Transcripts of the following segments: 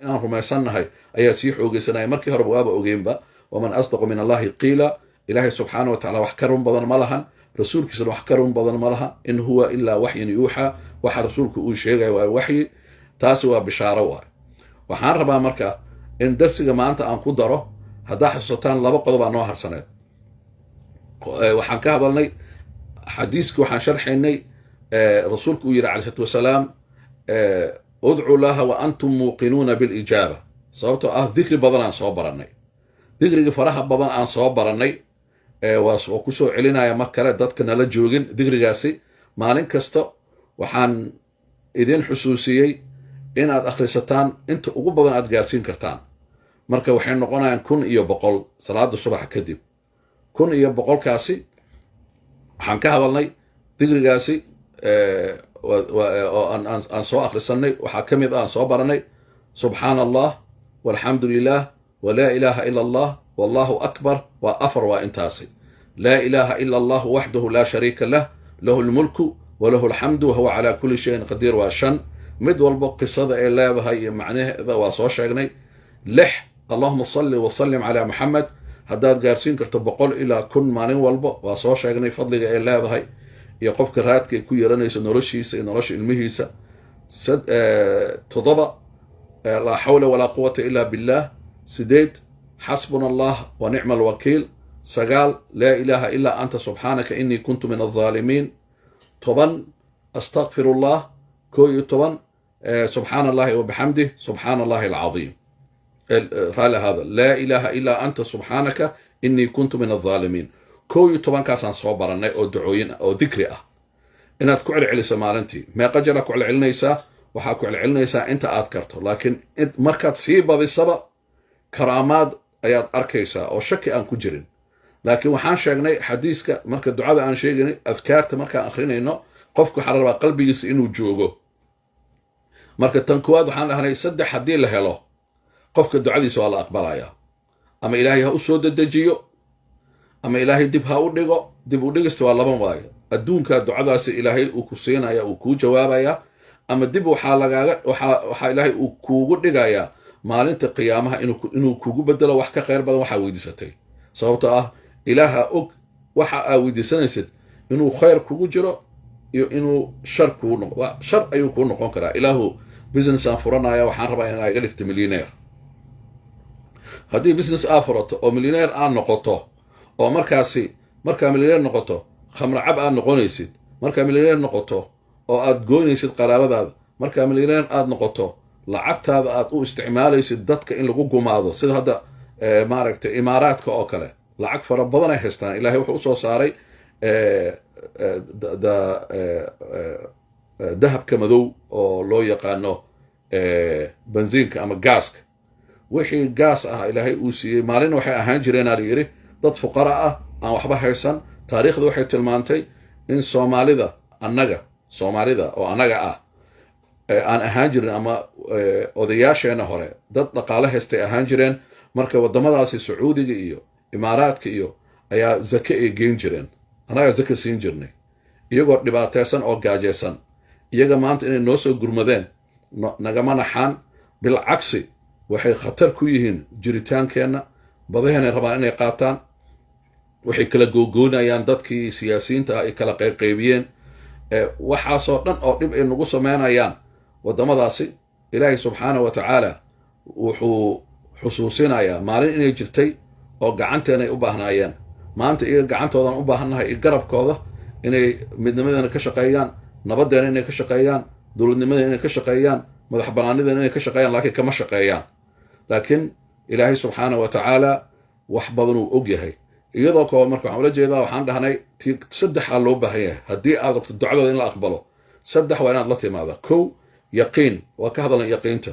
Inaan rumaysannahay ayaa sii xoogeysanaya. Markii horeba waaba ogeynba. Waman asdaqu min Allahi qiila. Ilaahay subxaana wa tacala wax ka run badan ma lahan, rasuulkiisana wax ka run badan ma laha. In huwa ilaa waxyin yuuxaa, waxa rasuulku uu sheegaya waa waxyi. Taasi waa bishaaro waay. Waxaan rabaa marka in darsiga maanta aan ku daro, haddaa xasuusataan, laba qodob aa noo harsaneed. Waxaan ka hadalnay xadiiskii, waxaan sharxaynay rasuulku uu yidhi, calayhi salaatu wasalaam: "Udcuu llaha wa antum muuqinuuna bilijaaba." Sababtoo ah dikri badan aan soo barannay, dikrigii faraha badan aan soo barannay waa kusoo celinaya mar kale dadka nala joogin. Dikrigaasi maalin kasta waxaan idin xusuusiyey inaad akhrisataan inta ugu badan aad gaarsiin kartaan. Marka waxay noqonayaan 1100 salaada subaxa kadib. 1100-kaasi waxaan ka hadalnay dikrigaasi oo aan soo akhrisanay. Waxaa ka mid ah aan soo baranay: subxaana Allah, walxamdu lilah, walaa ilaaha ila Allah, wallahu akbar. Waa afar, waa intaasi. Laa ilaaha ila Allah waxdahu laa shariika lah, lahu lmulku walahu alxamdu wahuwa calaa kulli shayin qadiir, waa shan. Mid walbo qisada ay leedahay iyo macnaheeda waa soo sheegnay. Lix, allahuma salli wasallim calaa Muxamed, haddaad gaarsiin karto 100 ilaa 1000 maalin walbo, waa soo sheegnay fadliga ay leedahay iyo qofka raadka ay ku yeeranayso noloshiisa iyo nolosha ilmihiisa. Toddoba, laa xawla walaa quwata ila billah. Sideed, xasbuna Allah wa nicma alwakiil. Sagaal, laa ilaaha ilaa anta subxaanaka inii kuntu min alظaalimiin. 10, astaqfir allah. 11, subxaana allahi wabixamdih, subxaana allahi alcadiim. Raali hada, laa ilaaha ilaa anta subxaanaka inii kuntu min alظaalimiin. 11-kaasaan soo barannay oo dacooyin oo dikri ah inaad ku celceliso maalintii. Meeqa jeer ku celcelinaysaa? Waxaa ku celcelinaysaa inta aad karto, laakiin markaad sii badisaba karaamaad ayaad arkaysaa oo shaki aan ku jirin. Laakiin waxaan sheegnay xadiiska marka ducada aan sheegaynay, adkaarta markaan akrinayno, qofku waxaa la rabaa qalbigiisa inuu joogo. Marka tan koowaad waxaan dhahnay, saddex haddii la helo qofka ducadiisa waa la aqbalayaa: ama Ilaahay ha u soo dedejiyo, ama Ilaahay dib ha u dhigo. Dib u dhigista waa laban waayo: adduunkaa ducadaasi Ilaahay uu ku siinaya, uu kuu jawaabaya, ama dib waxaa lagaaga waxaa Ilaahay uu kuugu dhigayaa maalinta qiyaamaha inuu kugu bedelo wax ka khayr badan waxaa weydiisatay. Sababtoo ah Ilaaha og waxa aa weydiisanaysid inuu khayr kugu jiro iyo inuu shar kuu noqo. Shar ayuu kuu noqon karaa. Ilaahu, business aan furanaya, waxaan rabaa inaa iga dhigto millionaire. Haddii business aa furato oo millionaire aad noqoto, oo markaasi markaa millionaire noqoto khamro cab aad noqonaysid, markaa millionaire noqoto oo aad goynaysid qaraabadaada, markaa millionaire aad noqoto lacagtaada aad u isticmaalaysid dadka in lagu gumaado, sida hadda maaragtay Imaaraadka oo kale, lacag fara badan ay haystaan. Ilahay wuxuu usoo saaray dahabka madow oo loo yaqaano benziinka ama gaaska. Wixii gaas ah Ilaahay uu siiyey. Maalin waxay ahaan jireen, aa yidhi, dad fuqara ah aan waxba haysan. Taariikhda waxay tilmaantay in Soomaalida, annaga Soomaalida oo annaga ah, aan ahaan jirin, ama odayaasheena hore dad dhaqaale haystay ahaan jireen. Marka waddamadaasi Sacuudiga iyo Imaaraadka iyo ayaa zake ay geyn jireen, annagaa zake siin jirnay iyagoo dhibaataysan oo gaajaysan. Iyaga maanta inay noo soo gurmadeen nagama naxaan. Bilcagsi, waxay khatar ku yihiin jiritaankeenna. Badaheenay rabaan inay qaataan. Waxay kala googoonayaan dadkii siyaasiyiinta ah, ay kala qaybqaybiyeen. Waxaasoo dhan oo dhib ay nagu sameynayaan waddamadaasi, Ilaahay subxaana wa tacaala wuxuu xusuusinayaa maalin inay jirtay oo gacanteen ay u baahnaayeen. Maanta iyaga gacantoodan u baahannahay iyo garabkooda, inay midnimadeena ka shaqeeyaan, nabaddeena inay ka shaqeeyaan, dowladnimadeena inay ka shaqeeyaan, madax banaanideena inay ka shaqeeyaan, laakiin kama shaqeeyaan. Laakiin Ilaahay subxaana wa tacaala wax badan uu og yahay. Iyadoo kooban marka waxaan ula jeedaa, waxaan dhahnay ti saddexaa loo baahan yahay haddii aad rabto ducadooda in la aqbalo. Saddex waa inaad la timaada. Kow, yaqiin. Waa ka hadalnay yaqiinta,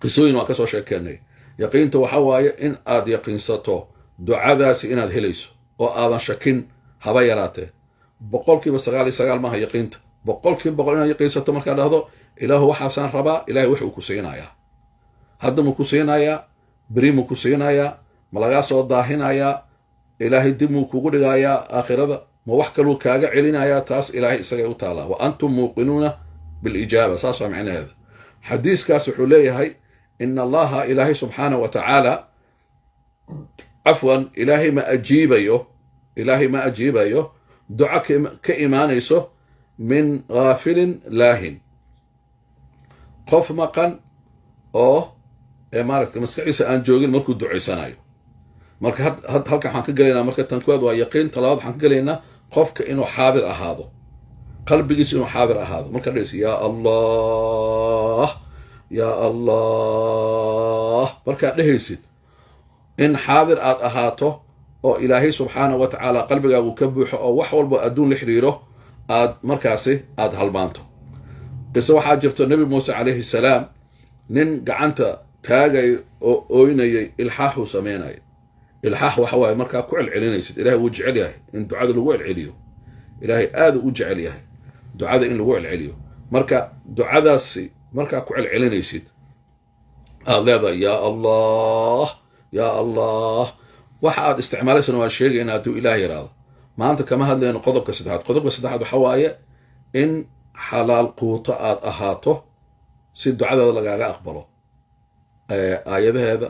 qisooyin waan kasoo sheekeennay. Yaqiinta waxa waaye in aad yaqiinsato ducadaasi inaad helayso oo aadan shakin haba yaraatee. 99% maaha yaqiinta, 100% inaad yaqiinsato. Markaad dhahdo: "Ilaahu, waxaasaan rabaa," Ilahay wax uu ku siinayaa. Hadda muu ku siinayaa? Beri muu ku siinayaa? Ma lagaa soo daahinayaa? Ilaahay dib muu kugu dhigayaa aakhirada? Ma wax kaluu kaaga celinayaa? Taas Ilaahay isagay u taallaa. Wa antum muuqinuuna bilijaaba, saas waa micnaheeda. Xadiiskaas wuxuu leeyahay In Allaha, Ilaahay subxaana wa tacaala, cafwan, Ilaahay ma ajiibayo, Ilaahay ma ajiibayo duco ka imaanayso min ghaafilin laahin, qof maqan oo maaragta maskaxdiisa aan joogin markuu ducaysanayo. Marka halkan waxaan ka gelaynaa, marka tan kuwaad waa yaqiin, talabaad waxaan ka gelaynaa qofka inuu xaadir ahaado, qalbigiisa inuu xaadir ahaado markaa dhahaysa "Yaa Allah, yaa Allah". Markaad dhehaysid in xaadir aad ahaato oo Ilaahay subxaana wa tacaala qalbigaagu ka buuxo oo wax walba adduun la xiriiro aad markaasi aad halmaanto. Qiso waxaa jirto Nebi Muuse calayhi salaam, nin gacanta taagay oo ooynayay, ilxaaxuu sameynaya. Ilxaax waxa waaye markaa ku celcelinaysid. Ilahay wuu jecel yahay in ducada lagu celceliyo. Ilaahay aada u jecel yahay ducada in lagu celceliyo. Marka ducadaasi markaa ku celcelinaysid, aad leedahay "Yaa Allah, yaa Allah", waxa aad isticmaalaysana waan sheegaynaa hadduu Ilaah yidhaahdo. Maanta kama hadlayno qodobka saddexaad. Qodobka saddexaad waxa waaye in xalaal quuto aad ahaato si ducadaada lagaaga aqbalo. Aayadaheeda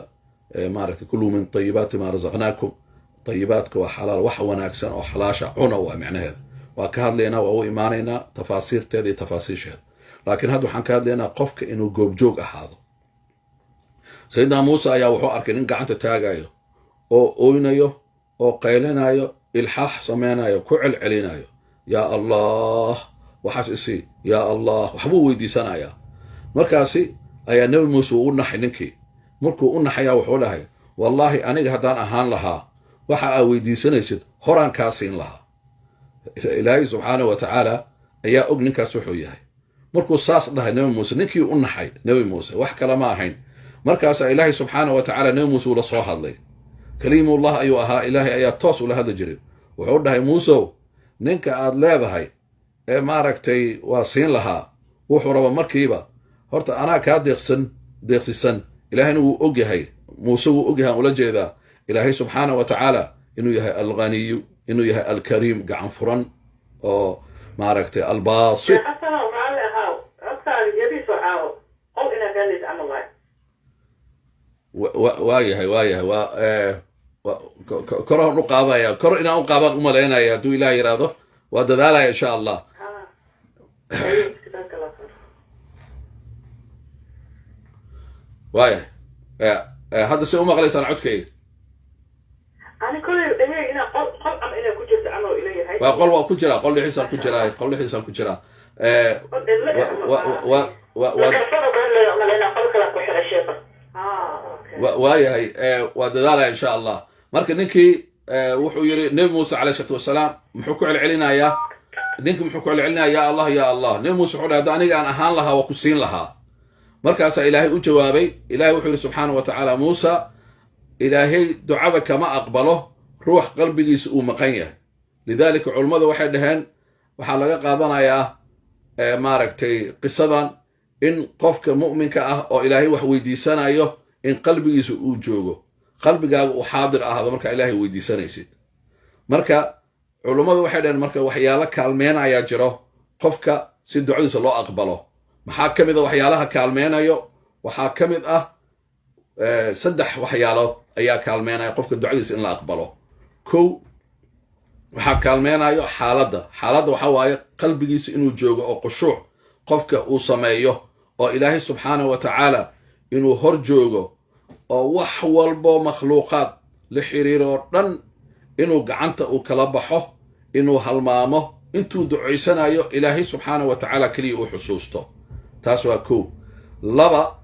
maaragtay "Kuluu min tayibaati maa rasaqnaakum", tayibaadka waa xalaal, wax wanaagsan oo xalaasha cuna waa micnaheeda. Waa ka hadlaynaa, waa u imaanaynaa tafaasiirteeda iyo tafaasiisheeda, laakiin hadda waxaan ka hadlaynaa qofka inuu goobjoog ahaado. Sayidina Muuse ayaa wuxuu arkay nin gacanta taagayo oo oynayo oo qaylinayo, ilxaax sameynayo, ku celcelinayo "Yaa Allah, waxaas isii, yaa Allah". Waxbuu weydiisanayaa. Markaasi ayaa Nebi Muuse uu u naxay ninkii. Markuu u naxayaa wuxuu dhahay: "Wallaahi, aniga haddaan ahaan lahaa, waxa aa weydiisanaysid horaan kaa siin lahaa." Ilaahay subxaana wa tacaala ayaa og ninkaas wuxuu yahay. Markuu saas dhahay Nebi Muuse, ninkii u naxay Nebi Muuse, wax kale ma ahayn. Markaasaa Ilaahay subxaana wa tacala Nebi Muuse uula soo hadlay. Kaliimullah ayuu ahaa, Ilaahay ayaa toos ula hadli jiray. Wuxuu dhahay: "Muusow, ninka aad leedahay ee maaragtay waa siin lahaa wuxuu raba markiiba, horta anaa kaa deeqsan, deeqsisan. Ilaahayna wuu og yahay, Muuse wuu og yahay aan ula jeedaa, Ilaahay subxaana wa tacaala inuu yahay Alghaniyu, inuu yahay Alkariim, gacan furan oo maaragtay Albaasit." Xasanow, raalli ahaaw, codkaaga yariis oo caawo qol inaa gaadaysa camal waay. Waa yahay, waa yahay, waa koraan u qaadaya, kor inaan u qaadaan u malaynaya. Hadduu Ilaah yidhaahdo waa dadaalaya, insha Allah. Ha, haye, sidaa kala far. Waayahay. Hadda si u maqlaysaan codkayga? Ani kolay dhagey inaa qol qol ama inaa ku jirto camal ila yahay. Waa qol, waa ku jiraa, qol dhixiisaan ku jiraa, qol dhixiisaan ku jiraa. Qol cidlo eh camal. Wa Mikrofoon ku hadlayo umalaynaa, qol kale ku xira sheekha. Ah, okay. Waayahay, waa dadaalaya, insha Allah. Marka ninkii wuxuu yidhi Nebi Muuse calayh isalaatu wasalaam, muxuu ku celcelinayaa ninkii? Muxuu ku celcelinayaa? "Ya Allah, ya Allah." Nebi Muuse wuxuu dhahay: "Hadda aniga aan ahaan lahaa, waa ku siin lahaa." Markaasaa Ilaahay u jawaabay. Ilaahay wuxuu yidhi subxaana wa tacaala: "Muusa, Ilaahay ducada kama aqbalo ruux qalbigiisa uu maqan yahay." Lidaalika culummada waxay dhaheen waxaa laga qaadanayaa maaragtay qisadan in qofka mu'minka ah oo Ilaahay wax weydiisanayo in qalbigiisa uu joogo, qalbigaaga uu xaadir ahaado markaa Ilaahay weydiisanaysid. Marka culummadu waxay dhaheen marka waxyaalo kaalmeenayaa jiro qofka si ducadiisa loo aqbalo. Maxaa ka mid a waxyaalaha kaalmeenayo? Waxaa ka mid ah saddex waxyaalood ayaa kaalmeenaya qofka ducadiisa in la aqbalo. Kow, waxaa kaalmeenayo xaaladda. Xaaladda waxaa waaye qalbigiisa inuu joogo oo khushuuc qofka uu sameeyo oo Ilaahay subxaana wa tacaala inuu hor joogo oo wax walbo makhluuqaad la xiriiro oo dhan inuu gacanta uu kala baxo, inuu halmaamo intuu ducaysanayo, Ilaahay subxaana wa tacaala keliya uu xusuusto. Taas waa kow. Laba,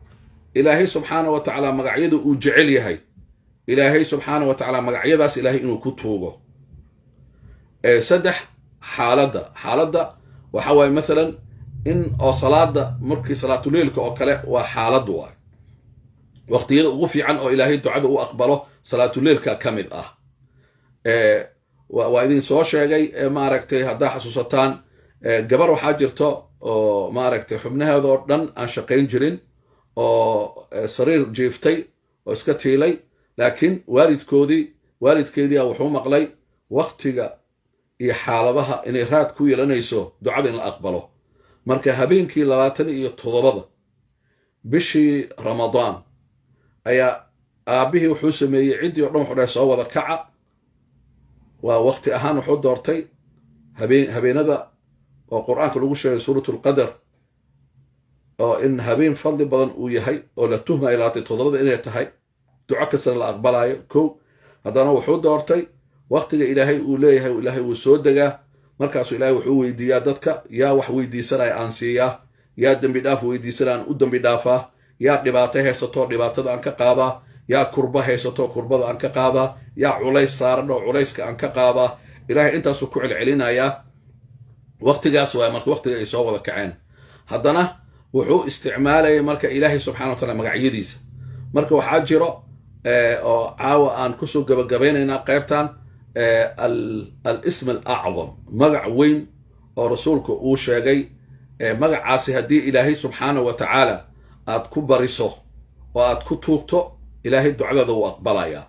Ilaahay subxaana wa tacaala magacyada uu jecel yahay, Ilaahay subxaana wa tacaala magacyadaas Ilaahay inuu ku tuugo. Saddex, xaaladda. Xaaladda waxa waaye mathalan in oo salaada, markii salaatuleilka oo kale, waa xaalad waay. Waqtiyada ugu fiican oo Ilaahay ducada u aqbalo salaatuleilka ka mid ah. Waa idin soo sheegay, maaragtay, haddaa xasuusataan, gabar waxaa jirto oo maaragtay xubnaheeda oo dhan aan shaqayn jirin oo sariir jiiftay oo iska tiilay, laakiin waalidkoodii, waalidkeedii a wuxuu maqlay waktiga iyo xaaladaha inay raad ku yeelanayso ducada in la aqbalo. Marka habeenkii 27-da bishii Ramadaan. Ayaa aabbihii wuxuu sameeyey ciddii o dhan, wuxuu dhahay soo wada kaca. Waa waqti ahaan wuxuu doortay habeenada oo Qur-aanka lagu sheegay Suurat Alqadar, oo in habeen fadli badan uu yahay oo la tuhmayo 27da inay tahay, duco kastana la aqbalaayo. Kow, haddana wuxuu doortay waqtiga Ilaahay uu leeyahay Ilaahay wuu soo degaa. Markaasuu Ilaahay wuxuu weydiiyaa dadka: yaa wax weydiisanaya aan siiyaa, yaa dembi dhaaf weydiisanaya aan u dembi dhaafaa, yaa dhibaato haysatoo dhibaatada aan ka qaadaa, yaa kurba haysatoo kurbada aan ka qaadaa, yaa culays saaran oo culayska aan ka qaadaa. Ilaahay intaasuu ku celcelinayaa. Waqtigaas waay marka waqtiga ay soo wada kaceen. Haddana wuxuu isticmaalayay marka Ilaahay subxana wa taala magacyadiisa. Marka waxaa jiro oo caawa aan kusoo gabagabaynaynaa qaybtan Alism Alacdam, magac weyn oo rasuulka uu sheegay. Magacaasi haddii Ilaahay subxaana wa tacaala aad ku bariso oo aad ku tuugto, Ilaahay ducdada wuu aqbalayaa.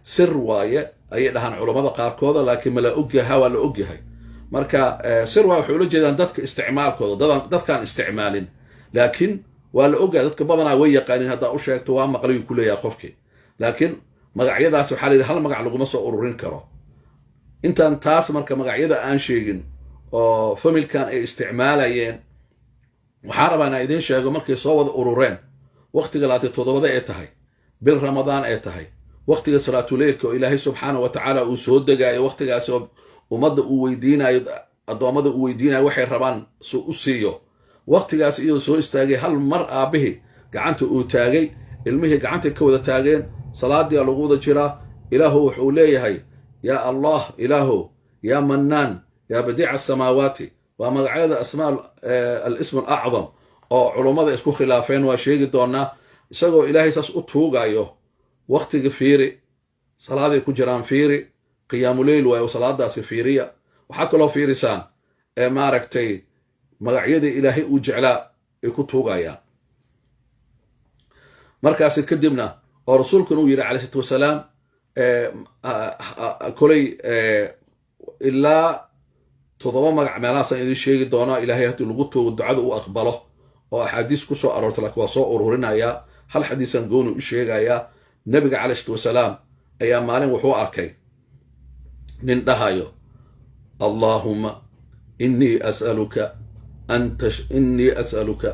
Sir waaye ayay dhahaan culammada qaarkooda, laakiin ma la ogyaha? Waa la ogyahay. Marka sir waay waxay ula jeedaan dadka isticmaalkooda, dadkaan isticmaalin, laakiin waa la ogyahay. Dadka badanaa way yaqaanin, haddaa u sheegto waa maqlayuu ku leeyahay qofkii. Laakiin magacyadaas waxaa la yidhi hal magac laguma soo ururin karo. Intaan taas marka magacyada aan sheegin oo familkan ay isticmaalayeen, waxaan rabaa inaan idiin sheego markay soo wada urureen waqtiga 27da ee tahay, bil Ramadaan ee tahay, waqtiga salaatuleylka oo Ilaahay subxaana wa tacaala uu soo degaayo, waqtigaasi oo ummadda uu weydiinayo, addoommada uu weydiinayo waxay rabaan su u siiyo, waqtigaas iyadoo soo istaagay hal mar aabbihii gacanta uu taagay, ilmihii gacantay ka wada taageen, salaadiia lagu wada jiraa. Ilaahu wuxuu leeyahay: yaa Allah, Ilaahu, yaa Mannaan, yaa Badiica Asamaawaati. Waa magacyada asmaa Alism Alacdam oo culummada isku khilaafeen, waa sheegi doonaa. Isagoo Ilaahay saas u tuugayo, waqtiga fiiri, salaaday ku jiraan, fiiri,qiyaamuleyl waayo salaadaasi, fiiriya. Waxaa kaloo fiirisaan ee maaragtay magacyadii Ilaahay uu jeclaa ay ku tuugayaan. Markaasi kadibna oo rasuulkuna uu yidhi calay isalaatu wasalaam, kolay ilaa 7 magac meelahaasaan idiin sheegi doonaa Ilaahay haddii lagu tuugo ducada uu aqbalo oo axaadiis ku soo aroorta, laakiin waa soo ururinayaa, hal xadiisaan gooni u sheegayaa. Nabiga calay isalaatu wasalaam ayaa maalin wuxuu arkay nin dhahayo: Allaahumma innii as'aluka anta, innii as'aluka,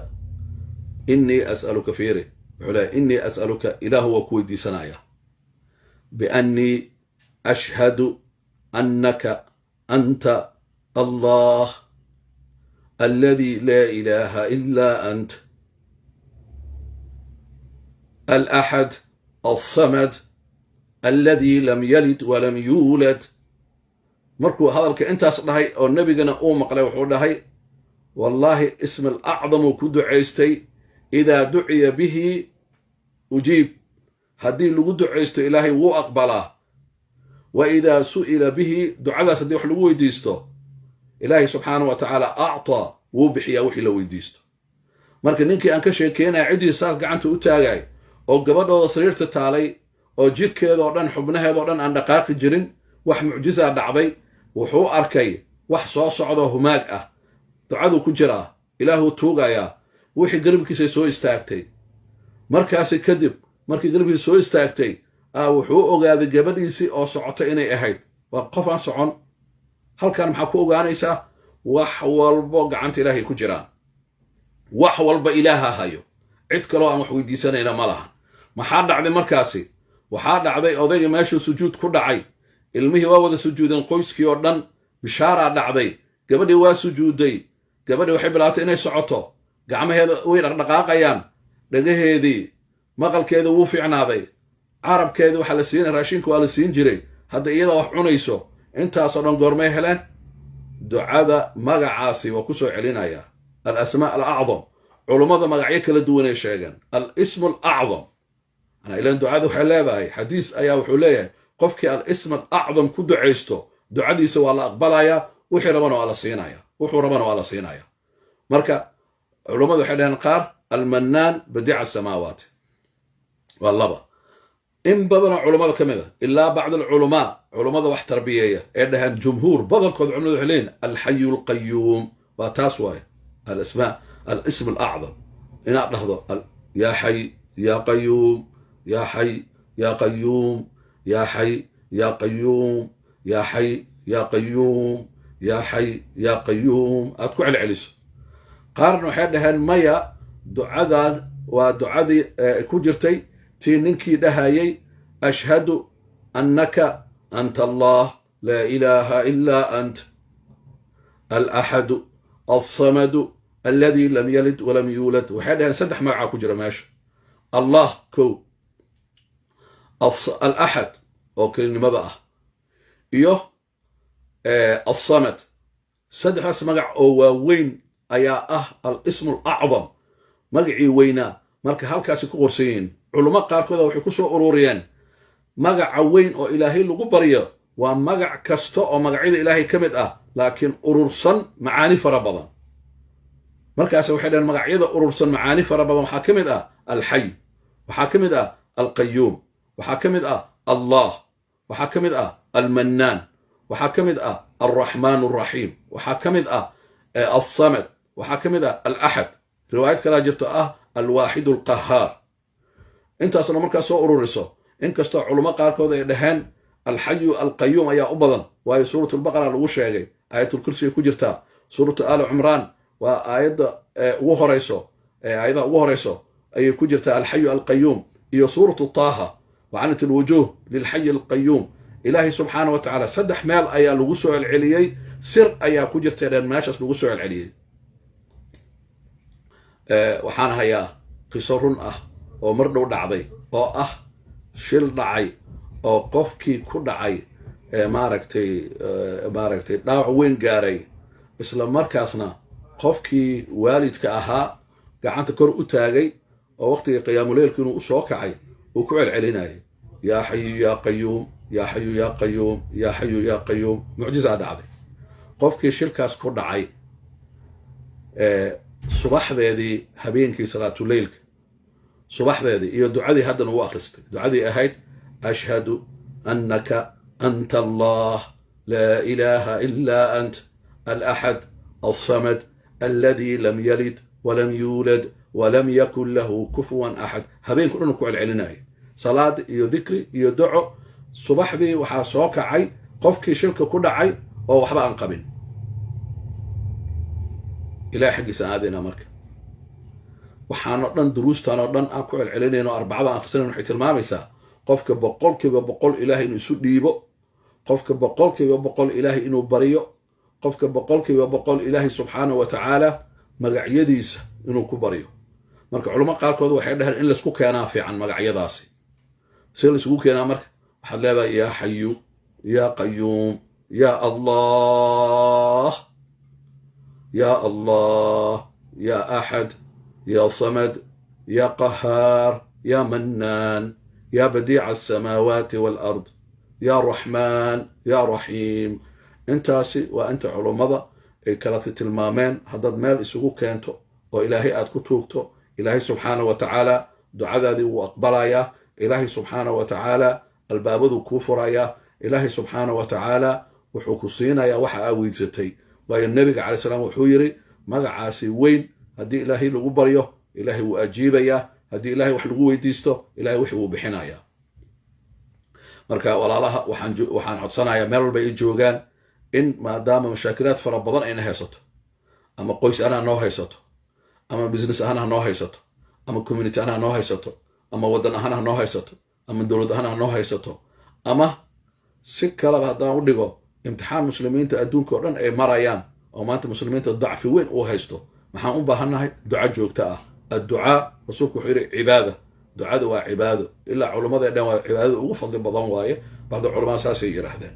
innii as'aluka. Fiiri, wuxuu leeyahy: innii as'aluka, Ilaahu waa ku weydiisanaya, biannii ashhadu annaka anta Allah alladii laa ilaaha ilaa ant, alaxad alsamad alladii lam yalid walam yuulad. Markuu hadalka intaas dhahay oo nebigana uu maqlay, wuxuu dhahay: wallaahi, ism alacdam uu ku ducaystay, idaa duciya bihi ujiib, haddii lagu ducaysto Ilaahay wuu aqbalaa, wa idaa su'ila bihi, ducadaas haddii wax lagu weydiisto, Ilaahay subxaana wa tacaala actaa, wuu bixiyaa wixii la weydiisto. Marka ninkii aan ka sheekeynaya ciddii saas gacanta u taagay oo gabadhooda sariirta taalay oo jidhkeedoo dhan, xubnaheedoo dhan aan dhaqaaqi jirin, wax mucjizaa dhacday. Wuxuu arkay wax soo socdoo humaag ah, ducaduu ku jiraa, Ilaahuu tuugayaa, wixii garabkiisay soo istaagtay. Markaasi kadib markii garabkiisa soo istaagtay, wuxuu ogaaday gabadhiisii oo socota inay ahayd. Waa qof aan socon. Halkan maxaa ku ogaanaysaa? Wax walbo gacanta Ilaahay ku jiraan, wax walba Ilaaha hayo, cid kaloo aan wax weydiisanayna ma lahan. Maxaa dhacday markaasi? Waxaa dhacday odayga meeshuu sujuud ku dhacay, ilmihii waa wada sujuudeen, qoyskii oo dhan. Bishaaraa dhacday, gabadhii waa sujuuday, gabadhii waxay bilaabtay inay socoto, gacmaheeda way dhaqdhaqaaqayaan, dhagaheedii maqalkeeda wuu fiicnaaday, carabkeedii waxaa la siinay, raashinka waa la siin jiray, hadda iyadaa wax cunayso. Intaasoo dhan goormay heleen? Ducada magacaasi waa ku soo celinayaa. Alasmaa Alacdam, culummada magacyo kala duwanay sheegeen. Alismu Alacdam ilan ducada waxay leedahay xadiis ayaa wuxuu leeyahay qofkii Alism Alacdam ku ducaysto ducadiisa waa la aqbalayaa, wixii rabana waa la siinaya, wuxuu rabana waa la siinaya. Marka culummadu waxay dhaheen qaar Almannaan, Badiica Asamaawaati, waa laba. In badanoo culummada ka mid a, ilaa bacd alculamaa, culummada wax tarbiyeeya ee dhaheen, jumhuur badankood culimadu waxay leeyihin Alxayu Alqayuum. Waa taas waaye alasmaa Alism Alacdam, inaad dhahdo yaa Xay yaa Qayuum. Yaa xay yaa qayuum, yaa xay yaa qayuum, yaa xay yaa qayuum, yaa xay yaa qayuum, aad ku celceliso. Qaarna waxay dhaheen maya, ducadan waa ducadii ku jirtay tii ninkii dhahayay ashhadu annaka anta Allah laa ilaaha ilaa ant alaxadu alsamadu aladi lam yalid walam yuulad. Waxay dhaheen saddex magacaa ku jira meesha: Allah kow, alaxad oo kelinimada ah, iyo alsamad. Saddexdaas magac oo waaweyn ayaa ah alismu alacdam, magacii weynaa. Marka halkaasi ku qorsan yihiin. Culummo qaarkooda waxay ku soo ururiyeen magaca weyn oo Ilaahay lagu baryo waa magac kasta oo magacyada Ilaahay ka mid ah, laakiin urursan macaani fara badan. Markaas waxay dhaheen magacyada urursan macaani fara badan waxaa ka mid ah Alxay, waxaa ka mid ah Alqayuum, waxaa ka mid ah Allah, waxaa ka mid ah Almannaan, waxaa ka mid ah Alraxmaan Alraxiim, waxaa ka mid ah Alsamad, waxaa ka mid ah Alaxad. Riwaayad kalaa jirto ah Alwaaxidu Alqahaar. Intaasna markaa soo ururiso, inkastoo culummo qaarkood ay dhaheen Alxayu Alqayuum ayaa u badan, waayo Suurat Albaqara lagu sheegay, Aayatulkursiga ku jirtaa, Suuratu Aali Cumraan waa aayadda ugu horeyso, aayadaha ugu horeyso ayay ku jirtaa Alxayu Alqayuum, iyo Suuratu Taaha, wacanat alwujuuh lilxayi alqayuum. Ilaahay subxaana wa tacaala saddex meel ayaa lagu soo celceliyey, sir ayaa ku jirta dheen meeshaas lagu soo celceliyey. Waxaan hayaa qiso run ah oo mar dhow dhacday, oo ah shil dhacay oo qofkii ku dhacay maaragtay dhaawac weyn gaaray, isla markaasna qofkii waalidka ahaa gacanta kor u taagay oo waqtigii qiyaamuleylku inuu usoo kacay uu ku celcelinayay yaa xayu yaa qayuum, yaa xayu yaa qayuum, yaa xayu yaa qayuum. Mucjizaa dhacday. Qofkii shilkaas ku dhacay subaxdeedii, habeenkii salaatuleylka subaxdeedii iyo ducadii haddana uu akhristay, ducadii ahayd ashhadu annaka anta Allah laa ilaaha ilaa ant alaxad alsamad aladi lam yalid walam yuulad walam yakun lahu kufuwan axad. Habeenku dhan ku celcelinaya salaad iyo dikri iyo duco. Subaxdii waxaa soo kacay qofkii shilka ku dhacay oo waxba aan qabin. Ilahay xaggiisa aan aadaynaa. Marka waxaanoo dhan, duruustan oo dhan aan ku celcelinayno, arbacada aan akhrisanayn, waxay tilmaamaysaa qofka 100% Ilaahay inuu isu dhiibo, qofka 100% Ilaahay inuu baryo, qofka 100% Ilaahay subxaanahu wa tacaala magacyadiisa inuu ku baryo. Marka culamo qaarkood waxay dhaheen in laisku keenaa fiican magacyadaasi. Si laisugu keenaa marka waxaad leedahay yaa xayu yaa qayuum, yaa Allah, yaa Allah, yaa axad, yaa samad, yaa qahaar, yaa mannaan, yaa badiica alsamaawaati waalard, yaa raxmaan, yaa raxiim. Intaasi waa inta culummada ay kala tilmaameen. Haddaad meel isugu keento oo Ilaahay aad ku tuugto, Ilaahay subxaana wa tacaala ducadaadii wuu aqbalayaa. Ilaahay subxaana wa tacaala albaabaduu kuu furayaa. Ilaahay subxaana wa tacaala wuxuu ku siinayaa waxa aa weydsatay, waayo Nebiga calay salaam wuxuu yidhi magacaasi weyn haddii Ilaahay lagu baryo, Ilaahay wuu ajiibayaa. Haddii Ilahay wax lagu weydiisto, Ilahay wixii wuu bixinayaa. Marka walaalaha waxaan codsanayaa meel walba ay joogaan in maadaama mashaakilaad fara badan ayna haysato, ama qoys ahaan ha noo haysato, ama business ahaan ha noo haysato, ama community ahaan ha noo haysato, ama waddan ahaan ha noo haysato, ama dowlad ahaan ha noo haysato, ama si kaleba haddaan u dhigo, imtixaan muslimiinta adduunka oo dhan ay marayaan oo maanta muslimiinta dacfi weyn uu haysto, maxaan u baahannahay? Duco joogto ah. Adducaa, rasuulku wuxuu yidhi, cibaada. Ducada waa cibaado, ilaa culamada dhan waa cibaadada ugu fadli badan waaye. Bacda culamada saasay yidhaahdeen.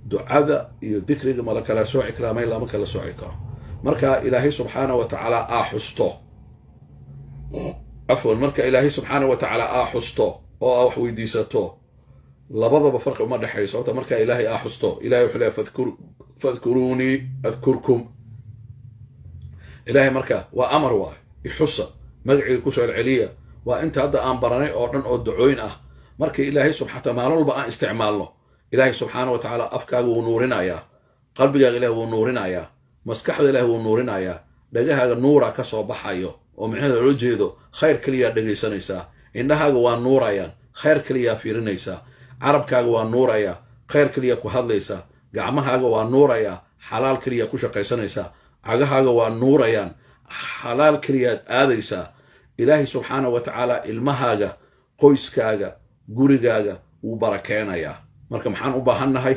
Ducada iyo dikriga ma la kala sooci karaa? May, lama kala sooci karo. Marka Ilaahay subxaana wa tacaala aa xusto, cafwan, marka Ilaahay subxaana wa tacaala aa xusto oo aa wax weydiisato, labadaba farqi uma dhexeeyo. Sababta marka Ilaahay aa xusto, Ilahay wuxuu leeyahy fadkuruunii adkurkum. Ilaahay marka waa amar waayo, ixusa, magaciga kusoo celceliya. Waa inta hadda aan baranay oo dhan oo ducooyin ah. Marka Ilaahay subxana taala maalin walba aan isticmaalno, Ilaahay subxaana wa tacaala afkaaga wuu nuurinayaa, qalbigaaga Ilahay wuu nuurinayaa, maskaxda Ilahay wuu nuurinayaa, dhagahaaga nuura ka soo baxayo oo micnaheeda loo jeedo khayr keliyaa dhegaysanaysaa, indhahaaga waa nuurayaan. Khayr keliyaa fiirinaysaa. Carabkaaga waa nuurayaa, khayr keliya ku hadlaysaa. Gacmahaaga waa nuurayaa, xalaal keliya ku shaqaysanaysaa. Cagahaaga waa nuurayaan, xalaal keliyaad aadaysaa. Ilaahay subxaana wa tacaala ilmahaaga, qoyskaaga, gurigaaga wuu barakeenayaa. Marka maxaan u baahannahay?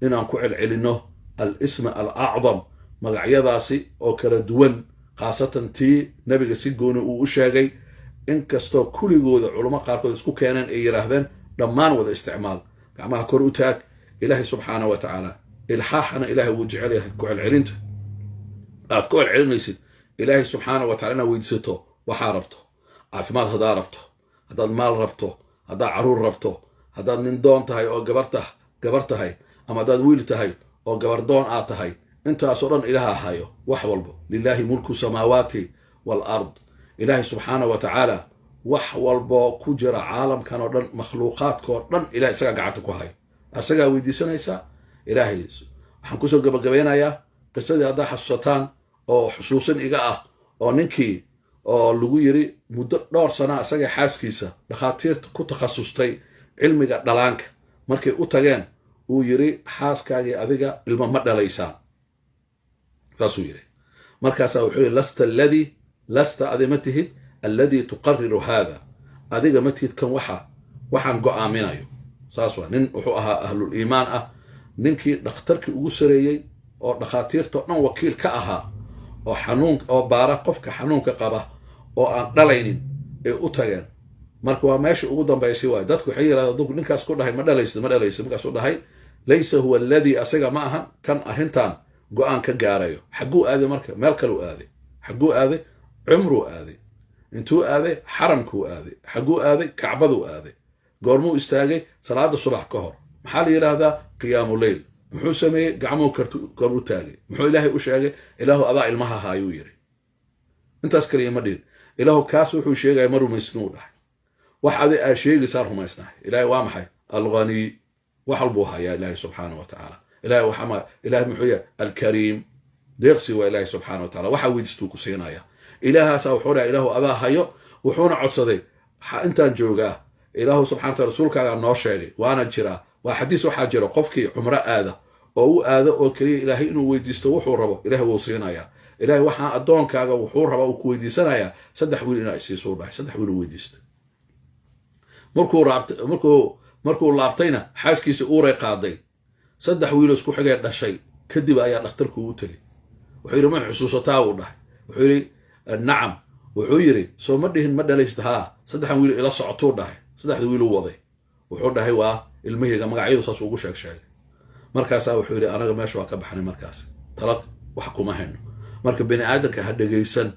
Inaan ku celcelinno al-isma al acdam, magacyadaasi oo kala duwan, khaasatan tii nabiga si gooni uu u sheegay, inkastoo kuligooda culamo qaarkood isku keeneen ay yidhaahdeen dhammaan wada isticmaal. Gacmaha kor u taag Ilaahay subxaana wa tacaala. Ilxaaxana Ilaahay wuu jecel yahay, ku celcelinta aad ku celcelinaysid Ilaahay subxaana wa tacala inaad weydiisato waxaa rabto: caafimaad haddaa rabto, haddaad maal rabto, haddaad caruur rabto, haddaad nin doon tahay oo gabar tahay, ama haddaad wiil tahay oo gabar doon aad tahay. Intaasoo dhan Ilaaha hayo wax walbo. Lilaahi mulku samaawaati wal ard. Ilaahay subxaana wa tacaala wax walboo ku jira caalamkan oo dhan, makhluuqaadkoo dhan, Ilahay isagaa gacanta ku hayo, isagaa weydiisanaysaa Ilaahay. Waxaan kusoo gabagabeynayaa qisadii haddaa xasuusataan oo xusuusin iga ah, oo ninkii oo lagu yiri muddo dhowr sana isaga xaaskiisa dhakhaatiirta ku takhasustay cilmiga dhalaanka markay u tageen, uu yiri: "Xaaskaagii adiga ilmo ma dhalaysaan." Saasuu yiri. Markaasaa wuxuu yiri: "Lasta alladii, lasta, adi ma tihid, alladii tuqariru haada, adiga ma tihid kan waxa waxaan go'aaminayo." Saas waa nin wuxuu ahaa ahlul iimaan ah, ninkii dhakhtarkii ugu sareeyey oo dhakhaatiirtao dhan wakiil ka ahaa, oo xanuun oo baara qofka xanuunka qaba oo aan dhalaynin ay u tageen. Marka waa meesha ugu dambaysay waay. Dadku waxay yirahdeen, dadku ninkaas ku dhahay: "Ma dhalaysid, ma dhalaysid." Markaasuu dhahay: "Laysa huwa alladii, asaga ma ahan kan arrintan go-aan ka gaarayo." Xagguu aaday marka? Meel kaleu aaday. Xagguu aaday? Cumruu aaday. Intuu aaday? Xaramkuu aaday. Xagguu aaday? Kacbaduu aaday. Goormuu istaagay? Salaada subax ka hor. Maxaa la yidhaahdaa? Qiyaamu leyl. Muxuu sameeyey? Gacmuhu kor u taagay. Muxuu Ilaahay u sheegay? "Ilaahu, adaa ilmaha haayuu" yidhi. Intaas kaliya ma dhihin. "Ilaahu, kaas wuxuu sheegaya ma rumaysnuu" dhahay. "Wax adi aa sheegaysaan rumaysnahay." Ilaahay waa maxay? Alghaniy, wax walbuu hayaa Ilaahay subxaana wa tacaala. Ilahay waxama Ilahay muxuu yahay? Alkariim, deeqsi waa Ilaahay subxaana wa tacala. Waxaa weydiistuu ku siinaya. Ilaahaasaa wuxuu dhahay: "Ilaahu, adaa hayo." Wuxuuna codsaday: "Intaan joogaa, Ilaahu subxana wataala, rasuulkaagaa noo sheegay, waana jiraa." Waa xadiis waxaa jira qofkii cumro aada oo u aado oo keliya Ilaahay inuu weydiisto wuxuu rabo, Ilahay wuu siinayaa. "Ilahay, waxaa addoonkaaga wuxuu rabaa uu ku weydiisanayaa saddex wiil inaa isiisuu" dhahay. Saddex wiil uu weydiistay. Markuu laabtayna xaaskiisa uuray qaaday, saddex wiiloo isku xigee dhashay. Kadib ayaa dhakhtarku u tegey. Wuxuu yidhi: "Ma xusuusataa?" uu dhahay. Wuxuu yidhi: "Nacam." Wuxuu yidhi: "Soo ma dhihin ma dhalaysid? Haa, saddexdan wiil ila socotuu" dhahay. Saddexda wiil u waday. Wuxuu dhahay: "Waa ilmahayga." Magacyadu saas ugu sheeg sheegay. Markaasaa wuxuu yidhi: "Anaga meesha waa ka baxnay, markaas tala wax kuma hayno." Marka bini aadamka ha dhegaysan.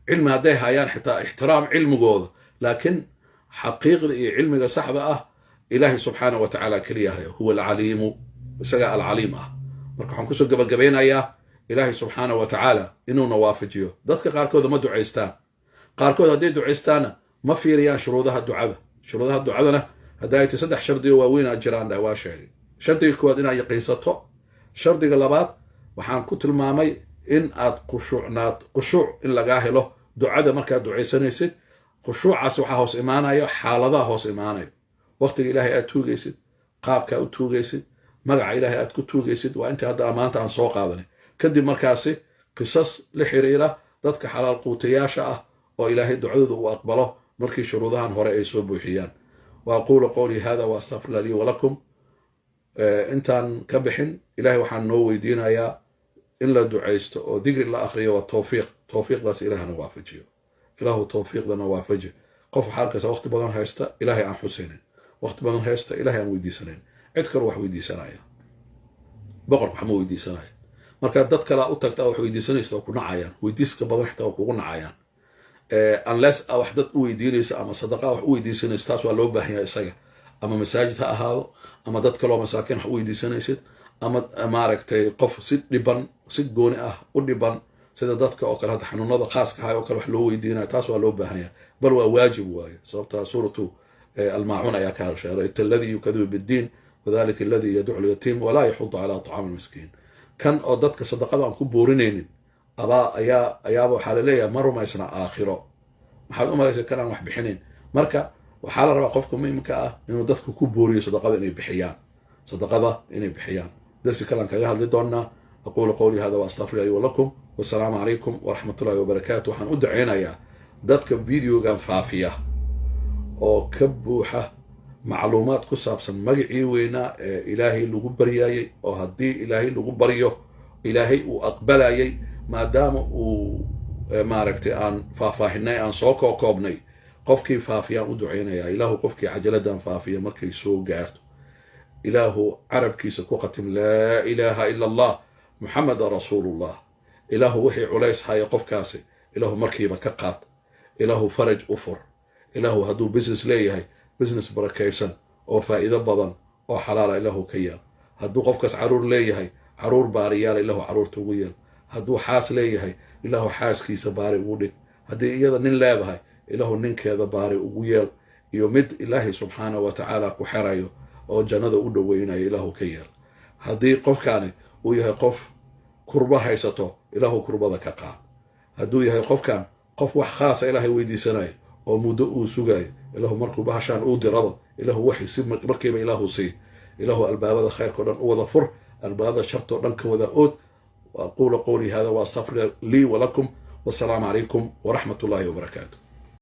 Cilmi hadday hayaan xitaa, ixtiraam cilmigooda, laakiin xaqiiqda iyo cilmiga saxda ah Ilaahay subxaana wa tacaala keliya hayo. Huwa alcaliimu, isagaa alcaliim ah. Marka waxaan kusoo gabagabeynayaa Ilaahay subxaana wa tacaala inuuna waafajiyo. Dadka qaarkooda ma ducaystaan. Qaarkood hadday ducaystaanna ma fiiriyaan shuruudaha ducada. Shuruudaha ducadana hadda ay tay saddex shardigo waaweyn aa jiraan dheh, waa sheegay. Shardiga koowaad inaad yaqiinsato. Shardiga labaad waxaan ku tilmaamay in aad khushuucnaad, khushuuc in lagaa helo ducada markaad ducaysanaysid. Khushuucaas waxaa hoos imaanayo xaaladaha hoos imaanayo: waqtiga Ilaahay aad tuugaysid, qaabkaa u tuugaysid, magaca Ilaahay aad ku tuugaysid. Waa intii hadda maanta aan soo qaadanay. Kadib markaasi qisas la xiriira dadka xalaal quutayaasha ah oo Ilaahay ducadooda uu aqbalo markii shuruudahan hore ay soo buuxiyaan. Wa aquulu qowlii hada wa astaqfirullah lii walakum. Intaan ka bixin, Ilahay waxaan noo weydiinayaa in la ducaysto oo dikri la akhriyo waa towfiiq. Towfiiqdaas Ilaahna waafajiyo. Ilaahu, towfiiqdana waafaji. Qof waxaa arkaysa waqti badan haysta, Ilaahay aan xusaynin, waqti badan haysta, Ilahay aan weydiisanayn, cid kale wax weydiisanaya. Boqorka wax ma weydiisanaya. Marka dad kalea u tagta wax weydiisanaysa, waa ku nacayaan. Weydiiska badan xitaa waa kugu nacayaan, unless a wax dad u weydiinaysa ama sadaqa wax u weydiisanaysa. Taas waa loo baahan yahay isaga, ama masaajid ha ahaado ama dad kaloo masaakiin wax u weydiisanaysid, ama maaragtay qof si dhiban, si gooni ah u dhiban, sida dadka oo kale hadda xanuunada khaaska ahay oo kale wax loo weydiinayo. Taas waa loo baahan yahay, bal waa waajib waaye, sababtaa suuratu almaacuun ayaa ka hadashay: "Ara'ayta alladii yukadibu biddiin fadalika alladii yadcu lyatiim walaa yaxudu calaa طacaami almiskiin." Kan oo dadka sadaqada aan ku boorinaynin abaa ayaa ayaaba waxaa laleeyahay ma rumaysna aakhiro. Maxaad u malaysa kan aan wax bixinayn? Marka Waxaa la rabaa qofka muhimka ah inuu dadka ku booriyo sadaqada inay bixiyaan, sadaqada inay bixiyaan. Darsi kalaan kaga hadli doonaa. Aquulu qawlii hada wa astaqfiru li walakum, wasalaamu calaykum waraxmat ullahi wabarakaatu. Waxaan u daceynayaa dadka videogan faafiya oo ka buuxa macluumaad ku saabsan magacii weynaa ee Ilaahay lagu baryaayey, oo haddii Ilaahay lagu baryo Ilaahay uu aqbalayay. Maadaama uu maaragtay aan faahfaahinay, aan soo kookoobnay, qofkii faafiyaan u duceynayaa. Ilaahu qofkii cajaladan faafiya markay soo gaarto, Ilaahu carabkiisa ku khatim laa ilaaha ila Allah, Muxameda rasuulullah. Ilaahu wixii culays haya qofkaasi Ilaahu markiiba ka qaad. Ilaahu faraj u fur. Ilaahu hadduu business leeyahay, business barakaysan oo faa'iido badan oo xalaala Ilaahu ka yeel. Hadduu qofkaas caruur leeyahay, caruur baariyaal Ilaahu caruurta ugu yeel. Hadduu xaas leeyahay, Ilaahu xaaskiisa baari ugu dhig. Haddii iyada nin leedahay, Ilaahu ninkeeda baari ugu yeel, iyo mid Ilaahay subxaanahu wa tacaala ku xerayo oo jannada u dhoweynayo Ilaahu ka yeel. Haddii qofkaani uu yahay qof kurbo haysato, Ilaahu kurbada ka qaad. Hadduu yahay qofkan qof wax khaasa Ilaahay weydiisanayo oo muddo uu sugayo, Ilaahu markuu bahashaan uu diraba, Ilaahu waxay si markiiba Ilaahu sii. Ilaahu albaabada khayrka o dhan u wada fur, albaabada shartoo dhan ka wada ood. Aquulu qawlii hada wa astaqfir lii walakum, wasalaamu calaykum waraxmat ullahi wabarakaatu.